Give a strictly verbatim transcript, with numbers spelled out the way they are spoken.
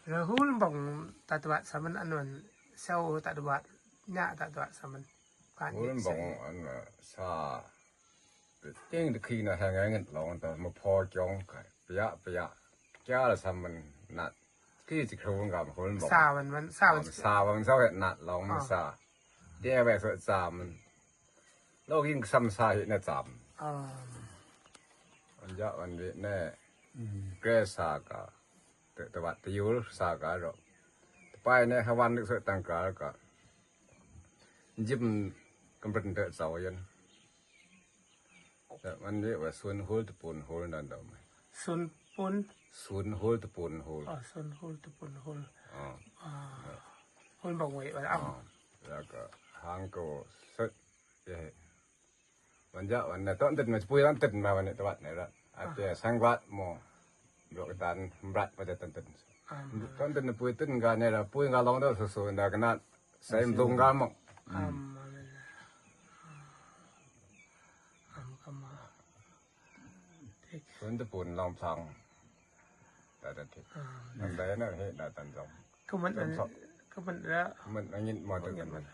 Rau hul mbong ta tuat samen anun sau ta tuat nya ta tuat samen. Hul mbong an sa. Ting de khi na hang ngin long ta mo por kyong ka. Pia pia. Kya la samen nat. Khi chi khru ngam hul mbong. Samen man samen. Samen sa nat long sa. Dia ve so samen. Lo ging sam sa hi na sam. Anja wan vi ne. Kre sa ka. Te te wat te yul sa ka ro. Te pai ne ha wan lik so tang ka ka. Jim kemprek te sau yan. Te wan vi wa sun hul te pun hul nan dam. Sun pun. Sun hul te pun hul. Sun hul te pun hul. Hul mbong wei wa am. Ya ka hang ko so. Wan ja wan ne ton tet ma pui ran tet ma wan ne tawat ne ra. Ate sangwat mo. Bro ketan brat pa tet tet. Ton tet ne pui tet nga ne ra pui nga long do so so nda kana. Sai mdung nga mo. Am kama. Sun te pun long plang. Ta ta ti. Nam dai na he na tan long. Kaman an kaman ra. Kaman angin mo tu kan.